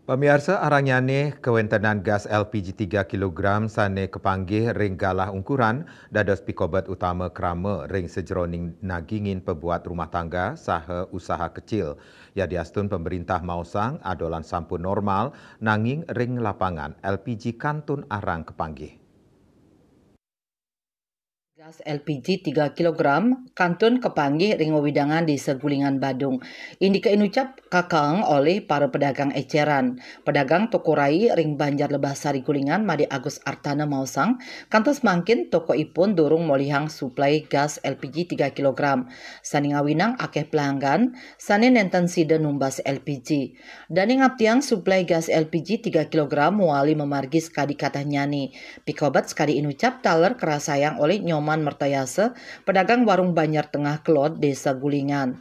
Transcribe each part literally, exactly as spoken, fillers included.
Pamiarsa, arangnyané kawéntenan gas L P G tiga kilogram sané kapanggih ring galah ungkuran dados pikobet utama krama ring sajeroning nagingin pabuat rumah tangga saha usaha kecil. Yadiastun pamrintah maosang adolan sampun normal, nanging ring lapangan L P G kantun arang kapanggih. Gas L P G tiga kilogram kantun kapanggih ring wewidangan Desa Gulingan, Badung. Indika inucap kakaang olih para pedagang eceran. Pedagang toko Rai ring Banjar Lebah Sari Gulingan, Made Agus Artana maosang, kantos mangkin toko ipun durung molihang suplai gas L P G tiga kilogram. Sané ngawinang akéh pelanggan sané nénten sida numbas L P G. Dané ngaptiang suplai gas L P G tiga kilogram mawali mamargi sakadi katahnyané. Pikobet sakadi inucap taler karasayang olih Nyoman Mertayasa, pedagang warung Banjar Tengah Kelod, Desa Gulingan.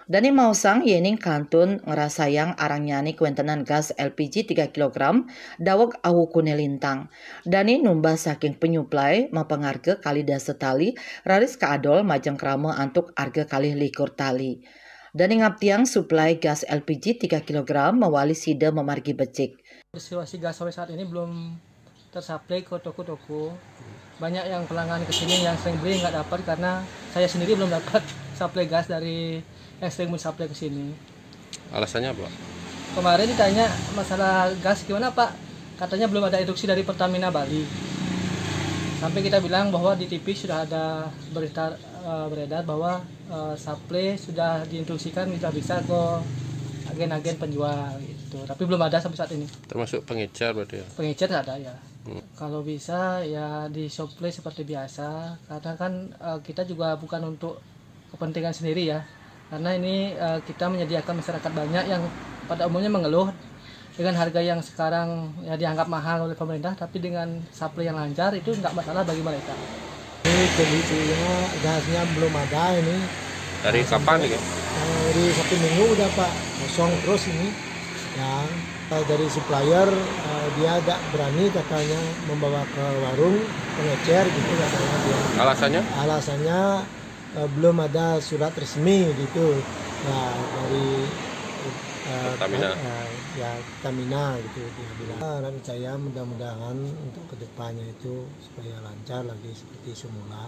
Dané maosang yéning kantun ngrasayang arangnyané kawéntenan gas L P G tiga kilogram, daweg awukuné lintang. Dané numbas saking panyuplai mapangarga kalih dasa tali, raris kaadol majeng krama antuk arga kalih likur tali. Dané ngaptiang suplai gas L P G tiga kilogram mawali sida mamargi becik. Situasi gas sampai saat ini belum tersuplai ke toko-toko. Banyak yang pelanggan ke sini yang sering beli nggak dapat karena saya sendiri belum dapat suplai gas dari yang sering mensuplai ke sini. Alasannya apa? Kemarin ditanya masalah gas gimana, Pak? Katanya belum ada instruksi dari Pertamina Bali. Sampai kita bilang bahwa di T V sudah ada berita, eh, beredar bahwa, eh, suplai sudah diinstruksikan, sudah bisa ke agen-agen penjual gitu. Tapi belum ada sampai saat ini. Termasuk pengecer berarti ya? Pengecer ada ya. Hmm. Kalau bisa ya disuplai seperti biasa, karena kan, eh, kita juga bukan untuk kepentingan sendiri ya. Karena ini, eh, kita menyediakan masyarakat banyak yang pada umumnya mengeluh dengan harga yang sekarang ya dianggap mahal oleh pemerintah, tapi dengan suplai yang lancar itu nggak masalah bagi mereka. Ini kondisinya gasnya belum ada ini. Dari kapan ini? Eh, dari satu minggu udah, Pak, kosong terus ini. Ya, eh, dari supplier, eh, dia agak berani katanya membawa ke warung pengecer gitu katanya dia. Alasannya? Alasannya, eh, belum ada surat resmi gitu. Ya, dari, eh, Pertamina. Eh, ya, Pertamina gitu dia bilang. Harapan saya mudah-mudahan untuk kedepannya itu supaya lancar lagi seperti semula.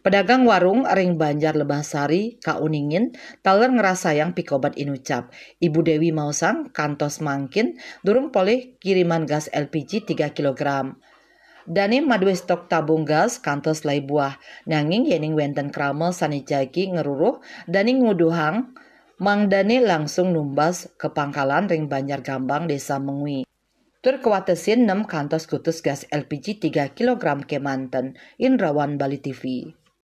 Pedagang warung ring Banjar Lebah Sari kauningin taler ngrasayang pikobet inucap. Ibu Dewi maosang kantos mangkin durung polih kiriman gas L P G tiga kilogram. Dané madué stok tabung gas kantos lai buah, nanging yéning wénten krama sané jagi ngruruh, dané nguduhang mangdané langsung numbas ka pangkalan ring Banjar Gambang, Désa Mengwi. Tur kawatesin nem kantos kutus gas L P G tiga kilogram kémanten. Indrawan, Bali T V.